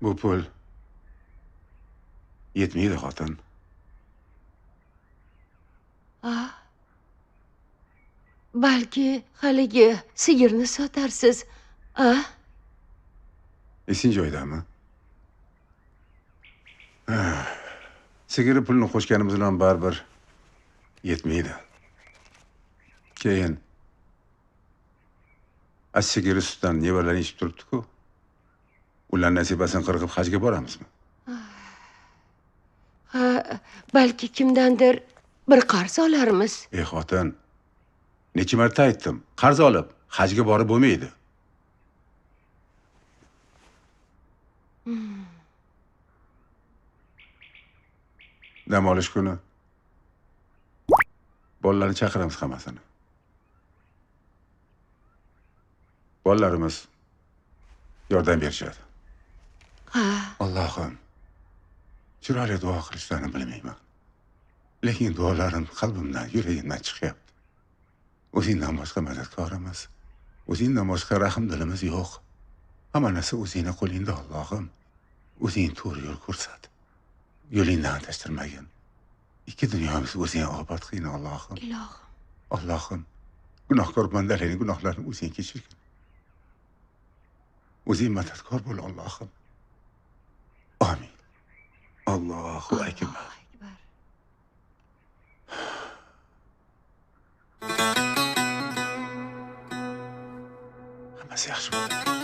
Bu pul yetmaydi, xotin. Balki haligi sigirni sotarsiz, a? Esing joyidami? Sigiri pulni qo'shganimiz bilan baribir yetmaydi. Keyin sigiri sutdan nevarlarni ichib turibdi-ku. Ular nasibasini qirqib hajga boramizmi? Ha, balki kimdandir bir qarz olarmiz. Ey xotin, necha marta aytdim, qarz olib hajga borib bo'lmaydi. Dam olish kuni bolalarni chaqiramiz hammasini. Bolalarimiz yordam berishadi. Ha. Allohim, chiroyli duo qilishlarni bilmayman. Lekin duolarim qalbimdan, yuragimdan chiqyapti. O'zingdan boshqa madadkorimiz, o'zingdan boshqa rahmdilimiz yo'q. Hamma narsa o'zingning qo'lingda, Allohim. O'zing to'g'ri yo'l ko'rsat. Yo'lingdan adashtirmagin. Ikki dunyomizni o'zing obod qilgin, Allohim. Ilohim. Allohim, gunohkor bandalarning gunohlarini o'zing kechirgin. O'zing madadkor bo'l, Allohim. Amin. Allohu akbar. Hammasi yaxshi bo'ladi.